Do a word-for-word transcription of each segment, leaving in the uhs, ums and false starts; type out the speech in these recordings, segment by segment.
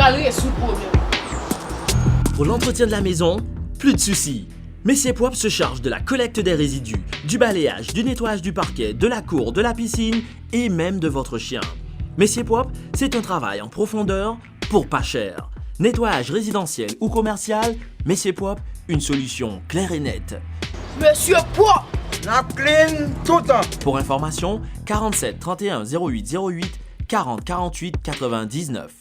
Al rezoud pwoblèm. Pour l'entretien de la maison, plus de soucis. Messier Propre se charge de la collecte des résidus, du balayage, du nettoyage du parquet, de la cour, de la piscine et même de votre chien. Messier Propre, c'est un travail en profondeur pour pas cher. Nettoyage résidentiel ou commercial, Messier Propre, une solution claire et nette. Mesye pwòp! N ap clean toutan. Pour information, quarante-sept trente et un zéro huit zéro huit, quarante quarante-huit quatre-vingt-dix-neuf.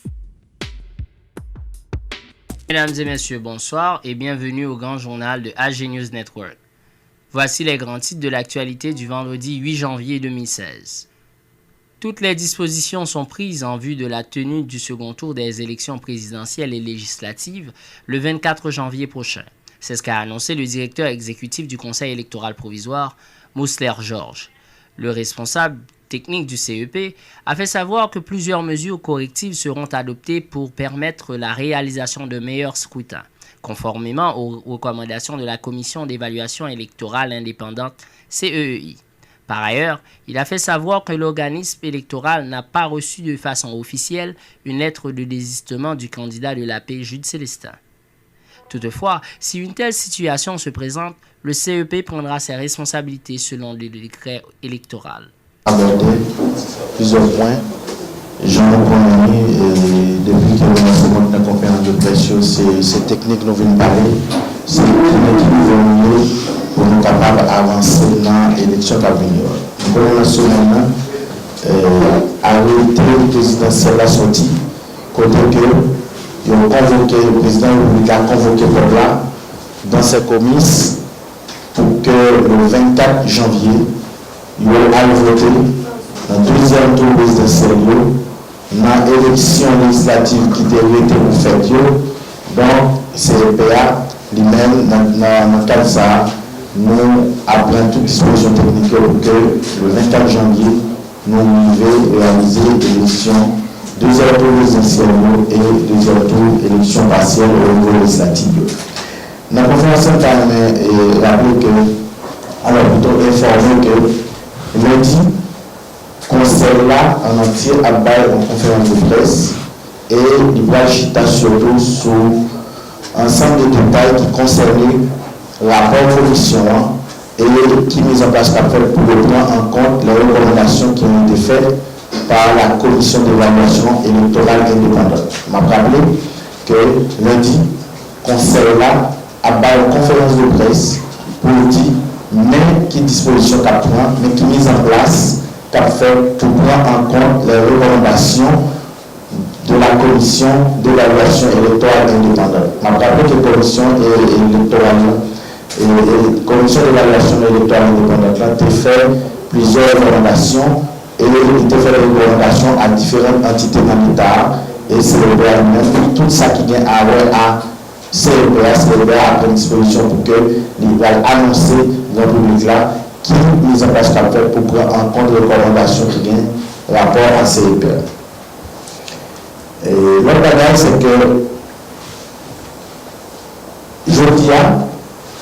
Mesdames et messieurs, bonsoir et bienvenue au grand journal de A G News Network. Voici les grands titres de l'actualité du vendredi huit janvier deux mille seize. Toutes les dispositions sont prises en vue de la tenue du second tour des élections présidentielles et législatives le vingt-quatre janvier prochain. C'est ce qu'a annoncé le directeur exécutif du Conseil électoral provisoire, Mousler Georges. Le responsable technique du C E P a fait savoir que plusieurs mesures correctives seront adoptées pour permettre la réalisation de meilleurs scrutins, conformément aux recommandations de la Commission d'évaluation électorale indépendante, C E E I. Par ailleurs, il a fait savoir que l'organisme électoral n'a pas reçu de façon officielle une lettre de désistement du candidat de la paix Jude Célestin. Toutefois, si une telle situation se présente, le C E P prendra ses responsabilités selon le décret électoral. Abòde plizyè pwen. Jan nou konnen li, e, depi ke nou lanse kont nan konferans de près yo, se, se teknik nou vin pale, se ki mete nivo nou ye pou nou kapab avanse nan eleksyon k ap vini yo. Nou konnen nan semèn nan, e, arete prezidansyèl la soti, kote ke yo konvoke, prezidan repiblik la konvoke pèp la, dans ses comices, pou ke le vennkat janvye, yo al vote nan dezyèm tou prezidansyèl yo, nan eleksyon lejislativ ki te rete pou fèt yo. Donk, C E P a, li menm, nan, nan, nan kad sa a, nou ap pran tout dispozisyon teknik yo pou ke le vennkat janvye, nou rive reyalize eleksyon dezyèm tou prezidansyèl yo e dezyèm tou eleksyon pasyèl o nivo lejislatif yo. Nan konferans sa, m ta renmen, e, raple ke, alò, pito enfòme ke lendi, konsèy la an antye ap bay yon konferans de près e li pral chita sitou sou ansanm de detay ki konsène rapò komisyon an e ki mizanplas k ap fèt pou yo pran an kont lè rekòmandasyon ki ont été faites par la Commission d'évaluation électorale indépendante. M ap raple ke lendi, konsèy la ap bay yon konferans de près pou l di men ki dispozisyon k ap pran, men ki mizanplas k ap fèt pou pran an kont lè rekòmandasyon de la Commission d'évaluation électorale indépendante. M ap raple ke komisyon e-, elektoral la, e, e, Commission d'évaluation électorale indépendante la te fè plizyè rekòmandasyon e li te fè rekòmandasyon a diferan antite nan Leta a e C E P a li menm, tout sa ki gen a wè a C E P a, C E P a ap pran dispozisyon pou ke li pral anonse gran piblik la ki mizanplas k ap fèt pou pran an kont rekòmandasyon ki gen rapò a C E P a. E lòt bagay, se ke jodi a,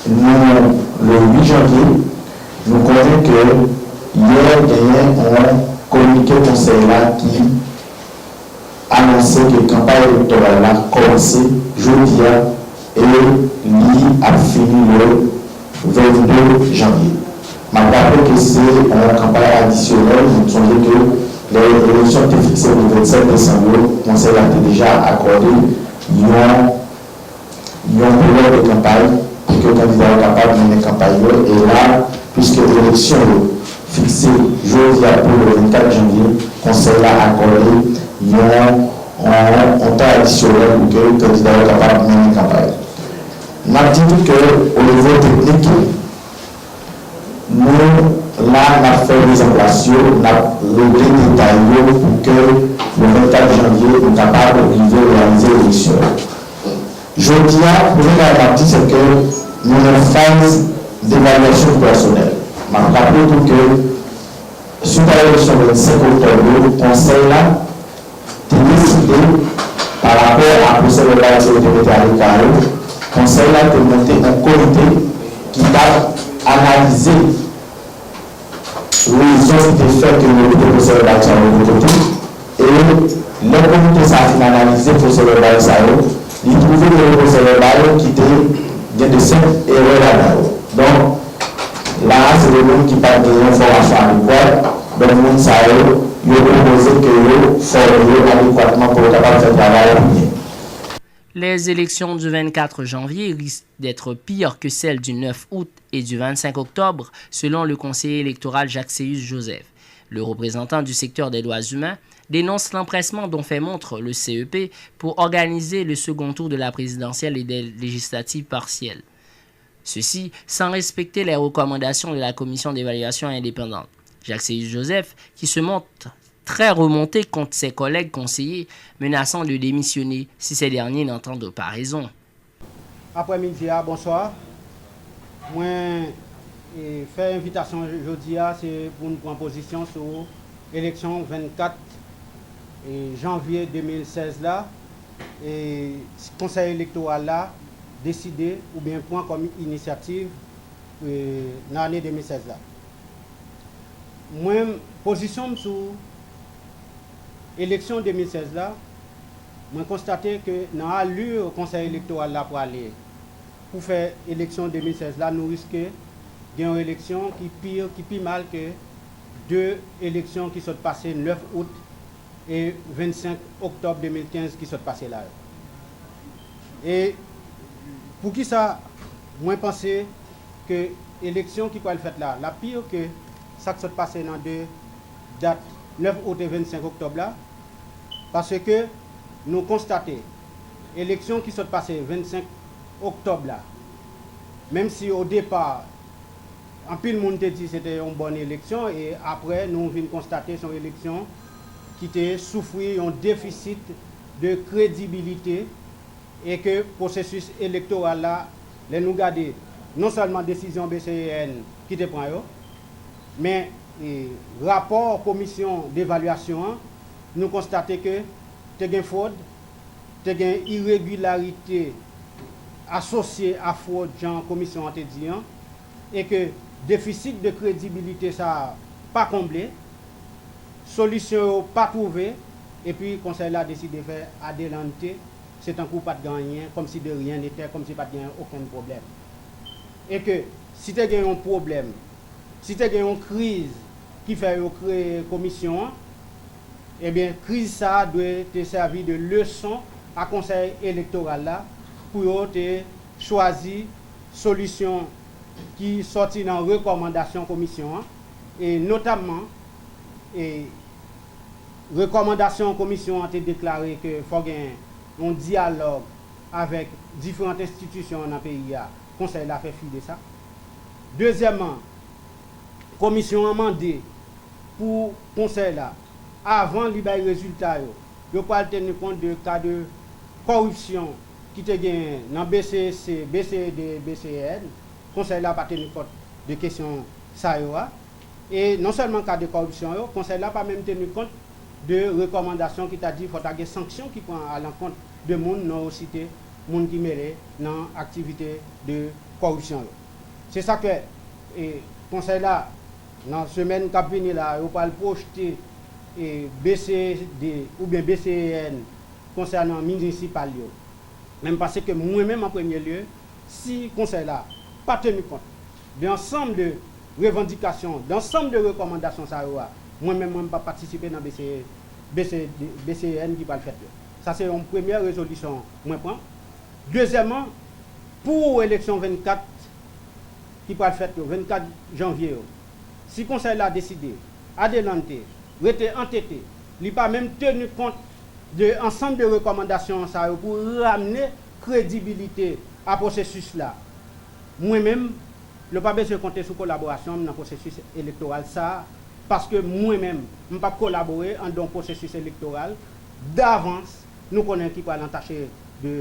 nou, le uit janvye, nou konnen ke yè genyen yon kominike konsèy la ki anonse ke kanpay elektoral la kòmanse jodi a e li ap fini le vennde janvye. M ap raple ke se yon kanpay adisyonèl, nou sonje ke lè eleksyon te fikse pou vennsèt desanm yo, konsèy la te deja akòde yon, yon peryòd de kanpay pou ke kandida yo kapab mennen kanpay yo. E la, piske eleksyon yo fikse jodi a pou le vennkat janvye, konsèy la akòde yon, yon, yon tan adisyonèl pou ke kandida yo kapab mennen kanpay. N ap di tou ke o nivo teknik, nou la n ap fè mizanplas yo, n ap regle detay yo pou ke le vennkat janvye nou kapab rive reyalize eleksyon yo. Jodi a, premye bagay m ap di, se ke nou nan faz devalyasyon pèsonèl. M ap raple tou ke, swit a eleksyon vennsenk oktòb yo, konsèy la te deside, pa rapò a pwosè vèbal ke yo te mete aleka yo, konsèy la te monte yon komite ki t ap analize rezon ki te fè ke yo mete pwosè vèbal sa yo de kote, e Lè komite sa a fin analize pwosè vèbal sa yo, li twouve gen de pwosè vèbal ki te gen de senp erè ladan yo. Donk, la a, se de moun ki pa t gen yon fòmasyon adekwat. Donk, moun sa yo, yo pwopoze ke yo fòme yo adekwatman pou yo kapab fè travay la pi byen. Les élections du vingt-quatre janvier risquent d'être pires que celles du neuf août et du vingt-cinq octobre, selon le conseiller électoral Jacques Céus Joseph. Le représentant du secteur des droits humains dénonce l'empressement dont fait montre le C E P pour organiser le second tour de la présidentielle et des législatives partielles. Ceci sans respecter les recommandations de la commission d'évaluation indépendante. Jacques Céus Joseph, qui se montre très remonté contre ses collègues conseillers, menaçant de démissionner si ces derniers n'entendent pas raison. Aprèmidi a, bonswa. Mwen e, fè envitasyon jodi a, se pou n pran pozisyon sou eleksyon vennkat e, janvye de mil sèz la, e, Konsèy Elektoral la deside oubyen pran kòm inisyativ e, nan ane de mil sèz la. Mwen, pozisyon m sou eleksyon de mil sèz la, mwen konstate ke nan ali Konsèy Elektoral la prale pou fè eleksyon de mil sèz la, nou riske gen yon eleksyon ki pi, ki pi mal ke de eleksyon ki sot pase nèf out e vennsenk oktòb de mil kenz ki sot pase la yo. E poukisa mwen panse ke eleksyon ki pral fèt la, l ap pi ke sa k sot pase nan de dat nèf out e vennsenk oktòb la, paske nou konstate eleksyon ki sot pase vennsenk oktòb la, menm si o depa anpil moun te di se te yon bòn eleksyon, e apre nou vin konstate se yon eleksyon ki te soufri yon defisit de kredibilite, e ke pwosesis elektoral la, lè nou gade non sèlman desizyon B C E N ki te pran yo, men e, rapò komisyon devalyasyon an, nou konstate ke te gen fwòd, te gen iregilarite asosye a fwòd jan komisyon an te di an, e ke defisit de kredibilite sa a pa konble, solisyon yo pa twouve, epi konsèy la deside fè adelante, se tankou pa t gen anyen, kòmsi de rien n'était, kòmsi pa t gen okenn pwoblèm. E ke si te gen yon pwoblèm, si te gen yon kriz ki fè yo kreye komisyon an, ebyen, kriz sa a dwe te sèvi de leson a Konsèy Elektoral la pou yo te chwazi solisyon ki sòti nan rekòmandasyon komisyon an, e notamman, e rekòmandasyon komisyon an te deklare ke fò gen yon dyalòg avèk diferan enstitisyon nan peyi a, konsèy la fè fi de sa. Dezyèmman, komisyon an mande pou konsèy la, avan li bay rezilta yo, yo pral teni kont de ka de kòripsyon ki te genyen nan B C C, B C D, B C N. Konsèy la pa teni kont de kesyon sa yo a. E non sèlman ka de kòripsyon yo, konsèy la pa menm teni kont de rekòmandasyon ki ta di fò ta gen sanksyon ki pran alankont de moun non yo site, moun ki mele nan aktivite de kòripsyon yo. Se sa k fè e, konsèy la, nan semèn k ap vini la, yo pral pwojte e, B C D oubyen B C E N konsènan minisipal yo. Men m panse ke mwen menm an premye lye, si konsèy la pa teni kont de ansanm de revandikasyon, de ansanm de rekòmandasyon sa yo a, mwen menm mwen m p ap patisipe nan B C, B C, B C E N ki pral fèt yo. Sa se yon premyè rezolisyon mwen pran. Dezyèmman, pou eleksyon vennkat ki pral fèt yo, vennkat janvye yo, si konsèy la deside, adelante, rete antete, li pa menm teni kont de ansanm de rekòmandasyon sa yo pou ramne kredibilite a pwosesis la, mwen menm, yo pa bezwen konte sou kolaborasyon m nan pwosesis elektoral sa a, paske mwen menm, m p ap kolabore anndan yon pwosesis elektoral davans nou konnen ki pral antache de,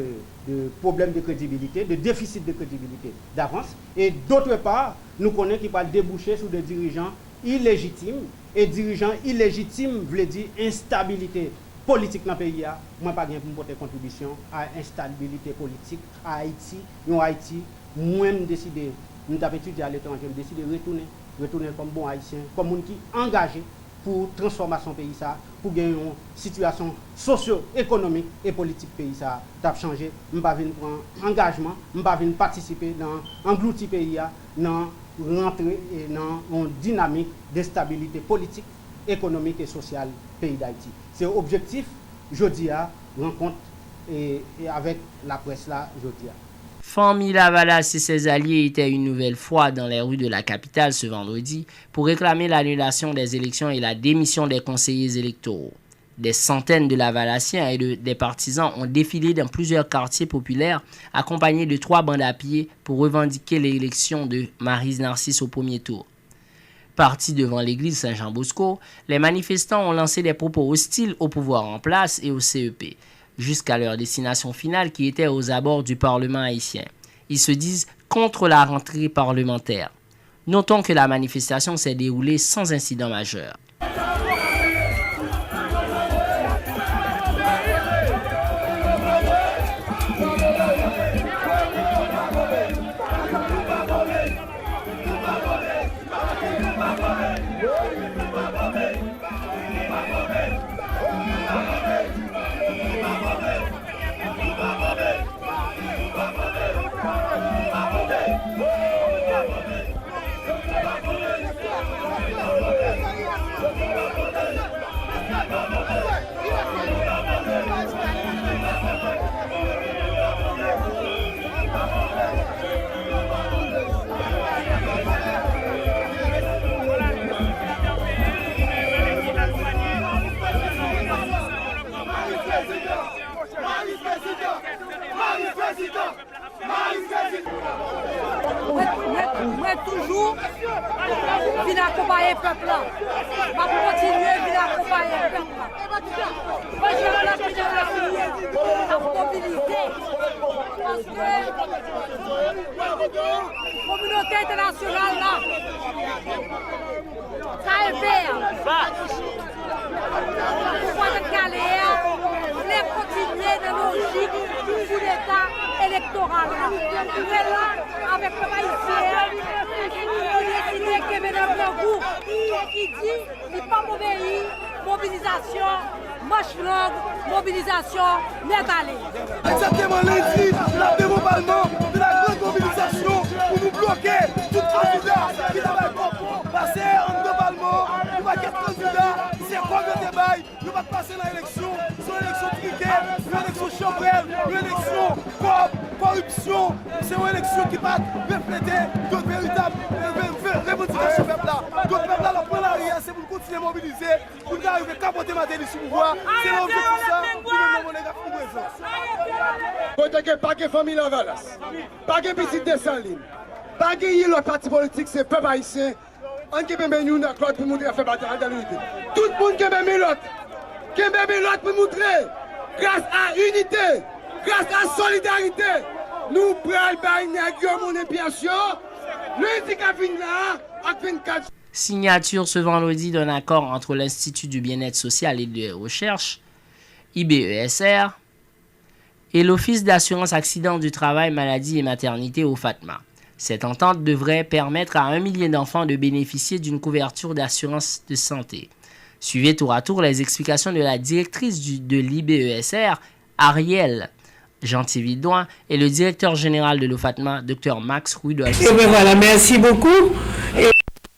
de pwoblèm de kredibilite, de defisit de kredibilite davans, e dotre pa, nou konnen ki pral debouche sou de dirijan ilejitim, e dirijan ilejitim vle di enstabilite politik nan peyi a. Mwen pa gen pou m pote kontribisyon a enstabilite politik a Ayiti, yon Ayiti, mwen m deside, m t ap etidye aletranje, m deside retounen, retounen kòm bon Ayisyen, kòm moun ki angaje, pou transfòmasyon peyi sa a, pou gen yon sitiyasyon sosyo-ekonomik e politik peyi sa a t ap chanje. M pa vin pran angajman, m pa vin patisipe nan anglouti peyi a, nan rantre, e, nan yon dinamik destabilite politik, ekonomik e sosyal peyi Dayiti. Se objektif jodi a rankont, e, e avèk laprès la jodi a. Fanmi Lavalas et ses alliés étaient une nouvelle fois dans les rues de la capitale ce vendredi pour réclamer l'annulation des élections et la démission des conseillers électoraux. Des centaines de Lavalassiens et de, des partisans ont défilé dans plusieurs quartiers populaires, accompagnés de trois bandes à pied pour revendiquer l'élection de Maryse Narcisse au premier tour. Partis devant l'église Saint Jean Bosco, les manifestants ont lancé des propos hostiles au pouvoir en place et au C E P, jusqu'à leur destination finale qui était aux abords du Parlement haïtien. Ils se disent contre la rentrée parlementaire. Notons que la manifestation s'est déroulée sans incident majeur. Mwen, mwen, mwen toujou vin akonpaye pèp la. M ap kontinye vin akonpaye pèp la. Pèp la ki determine, ap mobilize. Paske kominote entènasyonal la, K E P a, pouvwa Nèt Kale a vle kontinye nan lojik koudeta elektoral la. Nou la avèk pèp ayisyen an, nou deside kenbe nan grangou e ki di li p ap obeyi mobilizasyon manch long, mobilizasyon nèt ale. Egzakteman, lendi, n ap devan palman, de la grande mobilisation pou nou bloke tout kandida ki ta bay kòb pase anndan palman, yon pakèt kandida, se kòb yo te bay, yo pa t pase nan eleksyon, se yon eleksyon trike, yon eleksyon chanpwèl, yon eleksyon kòb, kòripsyon, se yon eleksyon ki pa t reflete de veritab, e, ve-, ve-, revandikasyon pèp la. Donk, pèp la, l ap pran lari a, se pou n kontinye mobilize, pou n ka rive kapote Martelly sou pouvwa a. Se nan objektif sa, nou menm nan Mòn Egap nou prezan. Kote ke pa gen fanmi Lavalas, pa gen pitit Desalin, pa gen lòt pati politik, se pèp ayisyen. Ann kenbe men youn ak lòt pou moutre afè batay la dan linite. Tout moun kenbe men lòt. Kenbe men lòt pou moutre, gras a inite, gras a solidarite, nou pral bay nèg yo monnen pyès yo. Lendi k ap vin la a ak vennkat Signature ce vendredi d'un accord entre l'Institut du bien-être social et de recherche, I B E S R, et l'Office d'assurance accident du travail, maladie et maternité, OFATMA. Cette entente devrait permettre à un millier d'enfants de bénéficier d'une couverture d'assurance de santé. Suivez tour à tour les explications de la directrice du, de l'I B E S R, Ariel Jeanty Vidouin, et le directeur général de l'OFATMA, Docteur Max Rudolph. Eh bien voilà, merci beaucoup. Et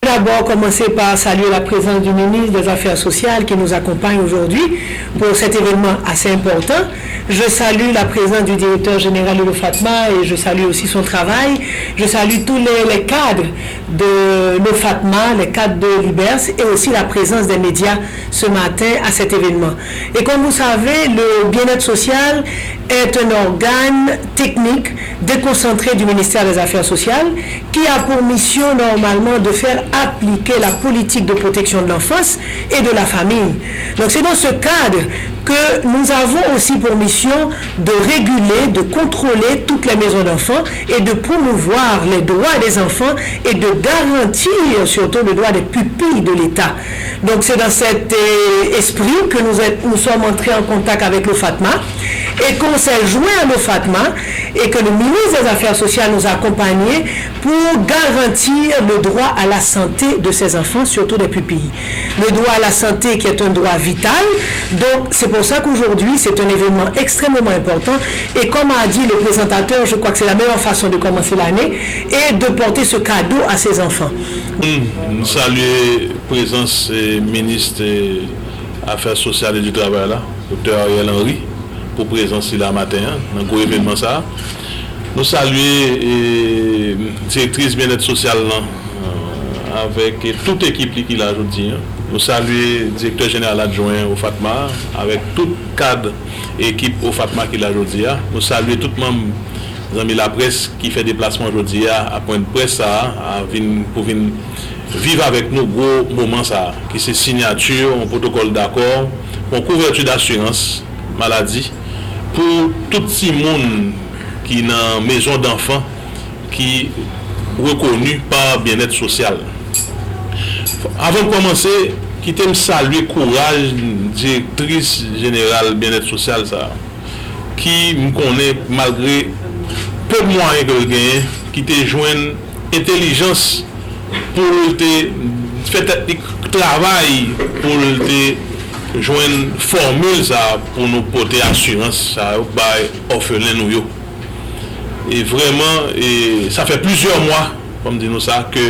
d'abord, commencer par saluer la présence du ministre des Affaires sociales qui nous accompagne aujourd'hui pour cet événement assez important. Je salue la présence du directeur général de l'OFATMA et je salue aussi son travail. Je salue tous les, les cadres de l'OFATMA, les cadres de l'I B E S R et aussi la présence des médias ce matin à cet événement. Et comme vous savez, le bien-être social est un organe technique déconcentré du ministère des Affaires sociales qui a pour mission normalement de faire appliquer la politique de protection de l'enfance et de la famille. Donc c'est dans ce cadre que nous avons aussi pour mission de réguler, de contrôler toutes les maisons d'enfants et de promouvoir les droits des enfants et de garantir surtout le droit des pupilles de l'État. Donc c'est dans cet, euh, esprit que nous êtes, nous sommes entrés en contact avec l'OFATMA Et qu'on s'est joint à l'OFATMA et que le ministre des Affaires sociales nous a accompagnés pour garantir le droit à la santé de ces enfants, surtout des pupilles. Le droit à la santé qui est un droit vital. Donc, c'est pour ça qu'aujourd'hui, c'est un événement extrêmement important. Et comme a dit le présentateur, je crois que c'est la meilleure façon de commencer l'année et de porter ce cadeau à ces enfants. Nou salye prezans eh, minis eh, afè sosyal e di travay la, Doktè Ariel Henry, pou prezans li la maten an nan gwo evènman sa a. Nou salye eh, direktris byennèt sosyal lan eh, avèk eh, tout ekip li ki la jodi an. Nou salye direktè jeneral adjwen OFATMA avèk tout kad ekip OFATMA ki la jodi a. Nou salye tout manm zanmi laprès ki fè deplasman jodi a a pwen près sa a vin pou vin viv avèk nou gwo moman sa a, ki se siyati yon pwotokòl dakò pou yon kouvèti dasirans maladi pou tout timoun ki nan mezon danfan ki rekoni pa byennèt sosyal. Avan m kòmanse, kite m salye kouraj direktris jeneral byennèt sosyal sa a, ki m konnen malgre pe de mwayen ke l genyen, ki te jwenn entèlijans pou l te fè tèt li travay pou l te jwenn fòmil sa a pou nou pote asirans sa yo bay òfelen nou yo. E vrèman, e, sa fè plizyè mwa, fò m di nou sa, ke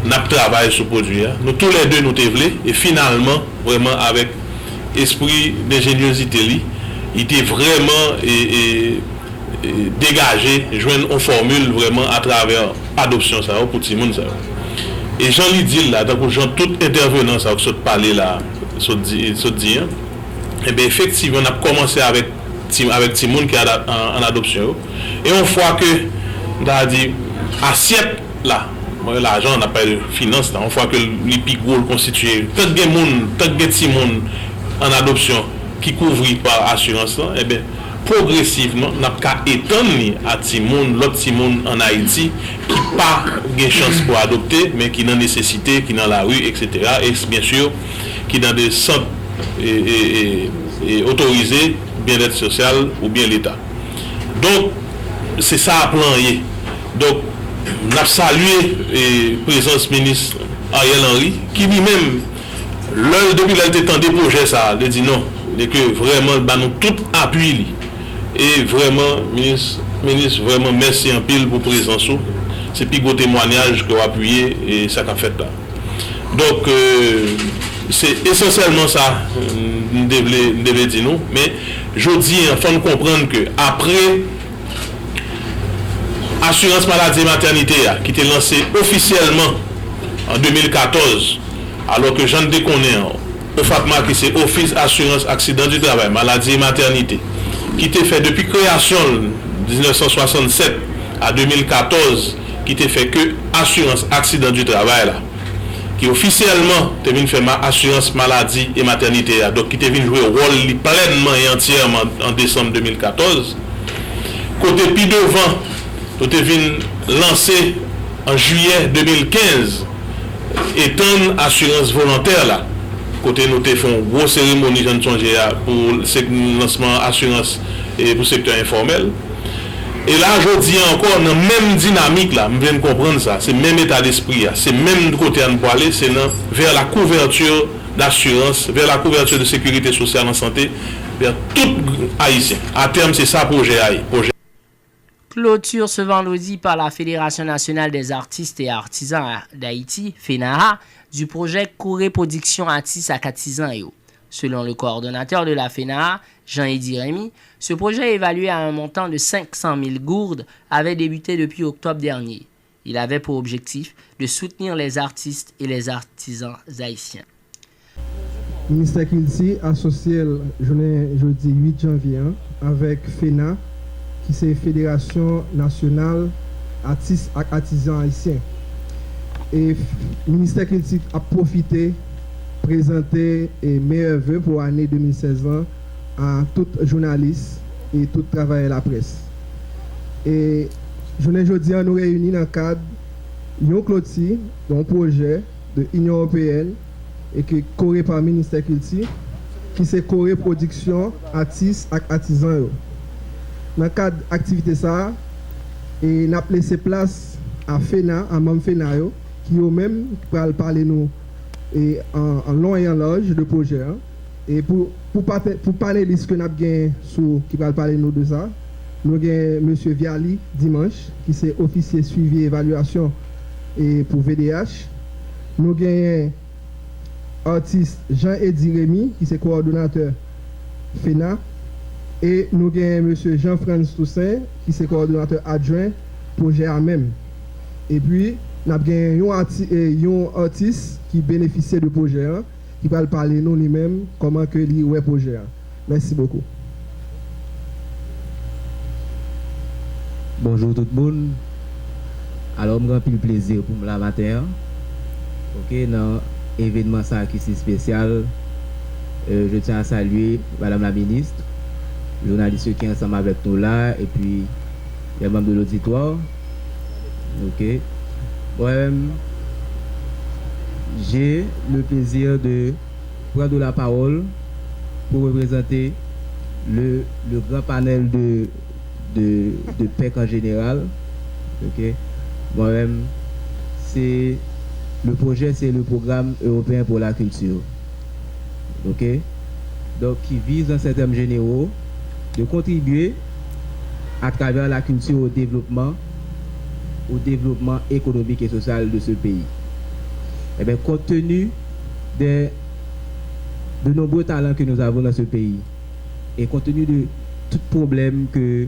n ap travay sou pwodui a. Nou toulède nou te vle, e finalman, vrèman avèk espri denjenyezite li, li te vrèman e, e, e, degaje, jwenn yon fòmil vrèman atravè adopsyon sa yo pou timoun sa yo. E jan li di l la, tankou jan tout entèvenan sa yo k sot pale la, sot di, sot di an, ebyen efektivman n ap kòmanse avèk ti, avèk timoun ki an, an, an adopsyon yo. E yon fwa ke, m ta di, asyèt la, mwen lajan, n ap pale de finans la, yon fwa ke li pi gwo, l konstitiye, tank gen moun, tank gen timoun an adopsyon ki kouvri pa asirans lan, ebyen, pwogresivman, n ap ka etann li a timoun, lòt timoun ann Ayiti ki pa gen chans pou adopte, men ki nan nesesite, ki nan lari, eksetera, e byen si, ki nan de sant e, e, e, e otorize byennèt sosyal oubyen Leta. Donk, se sa plan ye. Donk, n ap salye e, prezans minis Ariel Henry, ki li menm, lè l, depi lè l te tande pwojè sa a, li di non, li ke vrèman l ba nou tout apui li. E vrèman, minis, minis, vrèman mèsi anpil pou prezans ou. Se pi gwo temwanyaj ke w apiye e sa k ap fèt la. Donk, e, se esansyèlman sa m te vle, m te vle di nou. Men, jodi an, fò n konprann ke apre asirans maladi e matènite a, ki te lanse ofisyèlman an de mil katòz, alò ke jan n te konnen an, OFATMA, ki se Office Assurance Accident du Travail, Maladie et Maternité, ki te fè depi kreyasyon l, diznèf san swasannsèt a de mil katòz, ki te fè ke asirans aksidan di travay la, ki ofisyèlman te vin fè ma, asirans maladi e matènite a, donk ki te vin jwe wòl li plènman e antyèman an desanm de mil katòz, kote pi devan, nou te vin lanse an jiyè de mil kenz, etann asirans volontè la, kote nou te fè yon gwo seremoni, jan n sonje a, pou se, lansman asirans e pou sektè enfòmèl. E la, jodi a ankò, nan menm dinamik la, m vle n konprann sa, se menm eta despri a, se menm kote a n pwale, se nan vers la couverture d'assurance, vers la couverture de sécurité sociale en santé, vers tout Ayisyen. A tèm, se sa pwojè a ye. Pwojè Clôture ce vendredi par la Fédération nationale des artistes et artisans d'Haïti, FENAHA, du projet Kore Pwodiksyon Atis ak Atizan yo. Selon le coordonnateur de la FENAHA, Jean-Eddy Rémy, ce projet évalué à un montant de cinq cent mille gourdes avait débuté depuis octobre dernier. Il avait pour objectif de soutenir les artistes et les artisans haïtiens. Ministè Kilti asosye l jounen jodi uit janvye an avèk FENA, ki se Federasyon Nasyonal Atis ak Atizan Ayisyen. E Ministè Kilti ap pwofite prezante e meyè ve pou ane de mil sèz lan a tout jounalis e tout travayè laprès. E jounen jodi an, nou reyini nan kad yon kloti yon pwojè de Inyon Ewopeyèn e ke kore pa Ministè Kilti, ki se kore pwodiksyon atis ak atizan yo. Nan kad aktivite sa a, e n ap lese plas a FENA, a manm FENA yo, ki yo menm pral pale nou e an, an long e an laj de pwojè an. E pou, pou, pate- pou panelis ke n ap gen sou ki pral pale nou de sa, nou gen mesye Vialy Dimanche, ki se ofisye swivi evalyasyon e pou V D H. Nou genyen atis Jean Eddy Remy, ki se kowòdonatè FENA, e nou genyen mesye Jean Frantz Toussaint, ki se kowòdonatè adjwen pwojè a menm. Epi, n ap genyen yon ati- e, yon atis ki benefisye de pwojè an, ki pral pale nou li menm kòman ke li wè pwojè a. Mèsi bokou. Bonjou tout moun. Alò, m gen anpil plezi pou m la maten an. Oke, nan evènman sa a ki si espesyal, euh, je tiens à saluer Madame la Ministre, jounalis yo ki ansanm avèk nou la, epi les membres de l'auditoire. Oke. Mwen menm, j'ai le plaisir de prendre la parole pour représenter le, le grand panel de, de, de pèk en général. Ok. Mwen menm, c'est le projet, c'est le programme européen pour la culture. Ok. Donc, qui vise en termes généraux de contribuer à travers la culture au développement, au développement économique et social de ce pays. Eh bien, compte tenu des de nombreux talents que nous avons dans ce pays, et compte tenu de tout problème que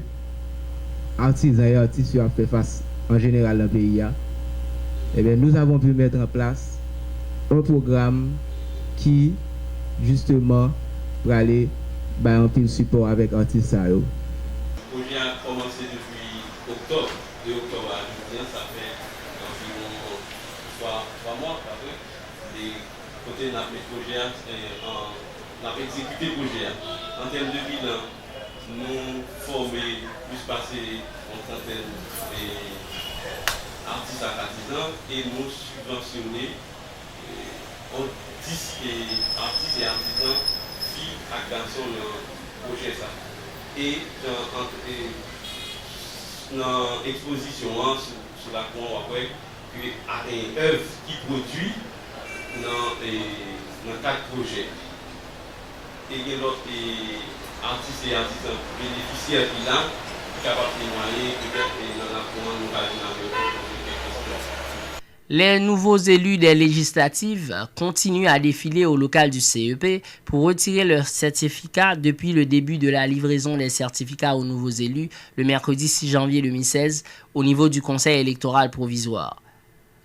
artisans et artistes ap fè fas an jeneral nan peyi a, eh bien, nous avons pu mettre en place un programme qui, justement, prale bay anpil sipò avèk atis sa yo. Pwojè a kòmanse depi oktòb, de oktòb a jodi a, sa fè anviwon twa, twa mwa, pa vre? E kote n ap met pwojè a, e, an, n ap egzekite pwojè a. An tèm de bilan, nou fòme plis pase yon trantèn, e, atis ak atizan e nou sibvansyone, e, yon dis, e, atis e atizan, fi ak gason nan pwojè sa. E jan ant, e, nan ekspozisyon an sou, sou lakou an, w ap wè ke a, e, èv ki pwodui nan, e, nan kad pwojè. E gen lòt, e, atis e atizan benefisyè ki la, ki kapab temwaye, petèt, e, nan lakou an, nou ka vin avè yo pou poze kèk kesyon. Les nouveaux élus des législatives continuent à défiler au local du C E P pour retirer leur certificat depuis le début de la livraison des certificats aux nouveaux élus le mercredi six janvier deux mille seize au niveau du Conseil électoral provisoire.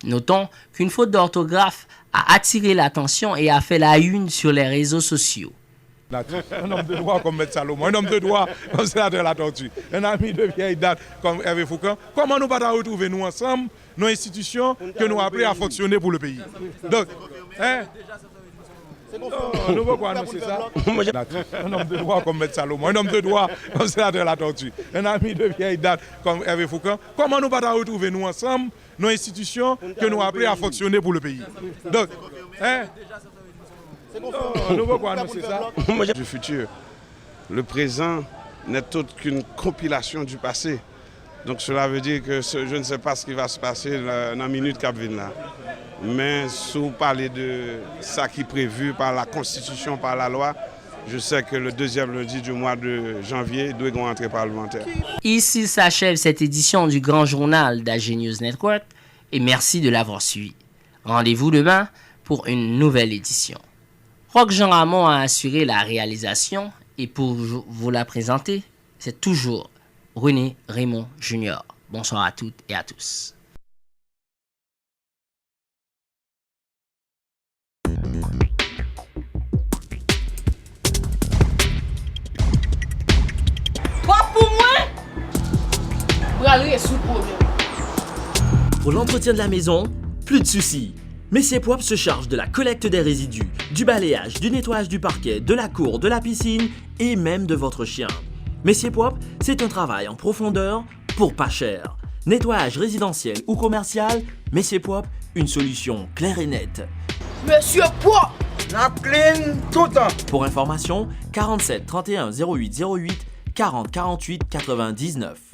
Notons qu'une faute d'orthographe a attiré l'attention et a fait la une sur les réseaux sociaux. Un homme de droit comme Maître Salomon, un homme de droit comme sénateur Latortue, un ami de vieille date comme Hervé Fourcand. Kòman nou pa ta retwouve nou ansanm nan enstitisyon ke nou aple a fonksyone pou le peyi? Donk, hein? Non, nou poko anonse sa. Un homme de droit comme Maître Salomon, un homme de droit comme sénateur Latortue, un ami de vieille date comme Hervé Fourcand. Kòman nou pa ta retwouve nou ansanm nan enstitisyon ke nou aple a fonksyone pou le peyi? Donk, hein? Non, nou poko anonse sa. Du futur. Le présent n'est autre qu'une compilation du passé. Donc cela veut dire que ce- je ne sais pas ce qui va se passer la- nan minit k ap vin la. Men si w pale de sa ki previ par la Constitution, par la loi, je sais que le deuxième lundi du mois de janvier dwe gen yon antre palmantè. Ici s'achève cette édition du Grand Journal d'A G News Network et merci de l'avoir suivi. Rendez-vous demain pour une nouvelle édition. Rock Jean Ramon a assuré la réalisation et pour vous la présenter, c'est toujours René Raymond Junior. Bonsoir à toutes et à tous. Pòp pou mwen pral rezoud pwoblèm. Pour l'entretien de la maison, plus de soucis. Messie Propre se charge de la collecte des résidus, du balayage, du nettoyage du parquet, de la cour, de la piscine et même de votre chien. Messie Propre, c'est un travail en profondeur pour pas cher. Nettoyage résidentiel ou commercial, Messie Propre, une solution claire et nette. Messie Propre! N ap clean toutan! Pour information, quarante-sept trente et un zéro huit zéro huit, quarante quarante-huit quatre-vingt-dix-neuf.